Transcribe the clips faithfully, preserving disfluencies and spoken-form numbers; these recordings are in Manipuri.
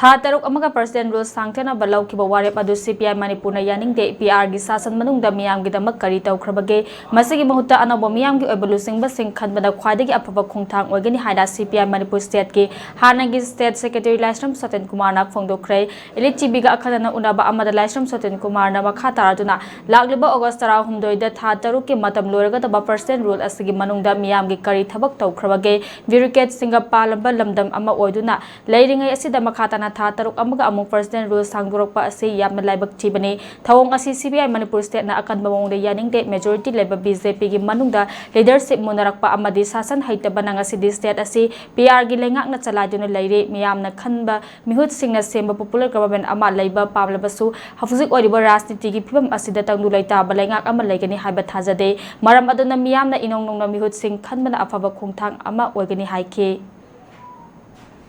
ꯊꯥ ꯇꯔꯨꯛ ꯑꯃꯒ President Rule ꯁꯥꯡꯊꯅꯕ ꯂꯧꯈꯤꯕ ꯋꯥꯔꯦꯞ ꯑꯗꯨ C P I ꯃꯅꯤꯄꯨꯔꯅ ꯌꯥꯅꯤꯡꯗꯦ꯫ P R ꯒꯤ ꯁꯥꯁꯟ ꯃꯅꯨꯡꯗ ꯃꯤꯌꯥꯝꯒꯤꯗꯃꯛ ꯀꯔꯤ ꯇꯧꯈ꯭ꯔꯕꯒꯦ? ꯃꯁꯤꯒꯤ ꯃꯍꯨꯠꯇ ꯑꯅꯧꯕ ꯃꯤꯌꯥꯝꯒꯤ ꯑꯣꯏꯕ ꯂꯨꯆꯤꯡꯕꯁꯤꯡ ꯈꯟꯕꯅ ꯈ꯭ꯋꯥꯏꯗꯒꯤ ꯑꯐꯕ ꯈꯣꯡꯊꯥꯡ ꯑꯣꯏꯒꯅꯤ ꯍꯥꯏꯅ C P I Manipur State ꯀꯤ ꯍꯥꯟꯅꯒꯤ State Secretary ꯂꯥꯏꯁ꯭ꯔꯝ ꯁꯇꯤꯟ ꯀꯨꯃꯥꯔꯅ ꯐꯣꯡꯗꯣꯛꯈ꯭ꯔꯦ꯫ Elite T V ꯒ ꯑꯈꯟꯅꯅ ꯎꯅꯕ ꯑꯃꯗ ꯂꯥꯏꯁ꯭ꯔꯝ ꯁꯇꯤꯟ ꯀꯨꯃꯥꯔꯅ ꯃꯈꯥ ꯇꯥꯔꯗꯨꯅ ꯂꯥꯛꯂꯤꯕ August ꯇꯔꯥꯍꯨꯝꯗꯣꯏꯗ ꯊꯥ ꯇꯔꯨꯛꯀꯤ ꯃꯇꯝ ꯂꯣꯏꯔꯒꯗꯕ President Rule ꯑꯁꯤꯒꯤ ꯃꯅꯨꯡꯗ ꯃꯤꯌꯥꯝꯒꯤ ꯀꯔꯤ ꯊꯕꯛ ꯇꯧꯈ꯭ꯔꯕꯒꯦ? Bureaucratꯁꯤꯡꯒ ꯄꯥꯜꯂꯝꯕ ꯂꯝꯗꯝ ꯑꯃ ꯑꯣꯏꯗꯨꯅ ꯂꯩꯔꯤꯉꯩ ꯑꯁꯤꯗ ꯃꯈꯥ ꯇꯥꯅ ꯊꯥ ꯇꯔꯨꯛ ꯑꯃꯒ ꯑꯃꯨꯛ President Rule ꯁꯥꯡꯗꯣꯔꯛꯄ ꯑꯁꯤ ꯌꯥꯝꯅ ꯂꯥꯏꯕꯛ ꯊꯤꯕꯅꯤ꯫ ꯊꯧꯑꯣꯡ ꯑꯁꯤ C P I ꯃꯅꯤꯄꯨꯔ Stateꯅ ꯑꯀꯟꯕ ꯃꯑꯣꯡꯗ ꯌꯥꯅꯤꯡꯗꯦ꯫ Majority ꯂꯩꯕ B J P ꯒꯤ ꯃꯅꯨꯡꯗ leadership ꯃꯨꯟꯅꯔꯛꯄ ꯑꯃꯗꯤ ꯁꯥꯁꯟ ꯍꯩꯇꯕꯅ ꯉꯁꯤꯗꯤ state ꯑꯁꯤ P R ꯒꯤ ꯂꯩꯉꯥꯛꯅ ꯆꯂꯥꯏꯗꯨꯅ ꯂꯩꯔꯤ꯫ ꯃꯤꯌꯥꯝꯅ ꯈꯟꯕ ꯃꯤꯍꯨꯠꯁꯤꯡꯅ ꯁꯦꯝꯕ popular government ꯑꯃ ꯂꯩꯕ ꯄꯥꯝꯂꯕꯁꯨ ꯍꯧꯖꯤꯛ ꯑꯣꯏꯔꯤꯕ ꯔꯥꯖꯅꯤꯇꯤꯒꯤ ꯐꯤꯕꯝ ꯑꯁꯤꯗ ꯇꯪꯗꯨ ꯂꯩꯇꯥꯕ ꯂꯩꯉꯥꯛ ꯑꯃ ꯂꯩꯒꯅꯤ ꯍꯥꯏꯕ ꯊꯥꯖꯗꯦ꯫ ꯃꯔꯝ ꯑꯗꯨꯅ ꯃꯤꯌꯥꯝꯅ ꯏꯅꯧ ꯅꯧꯅ ꯃꯤꯍꯨꯠꯁꯤꯡ ꯈꯟꯕꯅ ꯑꯐꯕ ꯈꯣꯡꯊꯥꯡ ꯑꯃ ꯑꯣꯏꯒꯅꯤ ꯍꯥꯏꯈꯤ꯫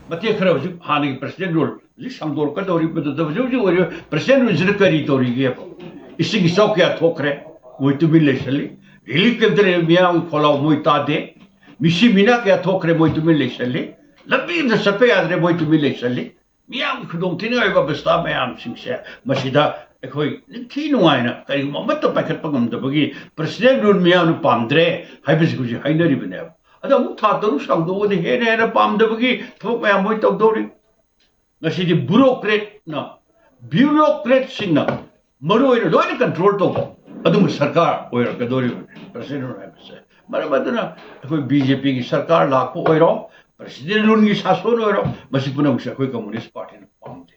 ꯃꯇꯦꯛ ꯈꯔ ꯍꯧꯖꯤꯛ ꯍꯥꯟꯅꯒꯤ President Rule ꯍꯧꯖꯤꯛ ꯁꯥꯡꯗꯣꯔꯛꯀꯗꯧꯔꯤꯕꯗꯨꯗ ꯍꯧꯖꯤꯛ ꯍꯧꯖꯤꯛ ꯑꯣꯏꯔꯤꯕ President Ruleꯁꯤꯗ ꯀꯔꯤ ꯇꯧꯔꯤꯒꯦꯕ? ꯏꯁꯤꯡ ꯏꯆꯥꯎ ꯀꯌꯥ ꯊꯣꯛꯈ꯭ꯔꯦ, ꯃꯣꯏ ꯇꯨꯃꯤꯟ ꯂꯩꯁꯜꯂꯤ꯫ Relief campꯇ ꯂꯩꯔꯤꯕ ꯃꯤꯌꯥꯝꯒꯤ ꯈꯣꯜꯂꯥꯎ ꯃꯣꯏ ꯇꯥꯗꯦ꯫ ꯃꯤꯁꯤ ꯃꯤꯅꯥ ꯀꯌꯥ ꯊꯣꯛꯈ꯭ꯔꯦ, ꯃꯣꯏ ꯇꯨꯃꯤꯟ ꯂꯩꯁꯜꯂꯤ꯫ ꯂꯝꯕꯤ ꯑꯃꯗ ꯆꯠꯄ ꯌꯥꯗ꯭ꯔꯦ, ꯃꯣꯏ ꯇꯨꯃꯤꯟ ꯂꯩꯁꯜꯂꯤ꯫ ꯃꯤꯌꯥꯝꯒꯤ ꯈꯨꯗꯣꯡꯊꯤꯅꯤꯡꯉꯥꯏ ꯑꯣꯏꯕ ꯑꯕꯁꯊꯥ ꯃꯌꯥꯝꯁꯤꯡꯁꯦ ꯃꯁꯤꯗ ꯑꯩꯈꯣꯏ ꯅꯤꯡꯊꯤ ꯅꯨꯡꯉꯥꯏꯅ ꯀꯔꯤꯒꯨꯝꯕ ꯑꯃꯠꯇ ꯄꯥꯏꯈꯠꯄ ꯉꯝꯗꯕꯒꯤ President Rule ꯃꯤꯌꯥꯝꯅ ꯄꯥꯝꯗ꯭ꯔꯦ ꯍꯥꯏꯕꯁꯤ ꯍꯧꯖꯤꯛ ꯍꯥꯏꯅꯔꯤꯕꯅꯦꯕ꯫ ꯑꯗꯣ ꯑꯃꯨꯛ ꯊꯥ ꯇꯔꯨꯛ ꯁꯥꯡꯗꯣꯛꯑꯗꯤ ꯍꯦꯟꯅ ꯍꯦꯟꯅ ꯄꯥꯝꯗꯕꯒꯤ ꯊꯕꯛ ꯃꯌꯥꯝ ꯃꯣꯏ ꯇꯧꯗꯧꯔꯤ꯫ ꯉꯁꯤꯗꯤ bureaucratꯅ, bureaucratꯁꯤꯡꯅ ꯃꯔꯨ ꯑꯣꯏꯅ ꯂꯣꯏꯅ control ꯇꯧꯕ ꯑꯗꯨꯝꯕ ꯁꯔꯀꯥꯔ ꯑꯣꯏꯔꯛꯀꯗꯧꯔꯤꯕꯅꯤ President Rule ꯍꯥꯏꯕꯁꯦ꯫ ꯃꯔꯝ ꯑꯗꯨꯅ ꯑꯩꯈꯣꯏ B J Pꯒꯤ ꯁꯔꯀꯥꯔ ꯂꯥꯛꯄ ꯑꯣꯏꯔꯣ, President Ruleꯒꯤ ꯁꯥꯁꯣꯟ ꯑꯣꯏꯔꯣ, ꯃꯁꯤ ꯄꯨꯝꯅꯃꯛꯁꯦ ꯑꯩꯈꯣꯏ Communist Partyꯅ ꯄꯥꯝꯗꯦ꯫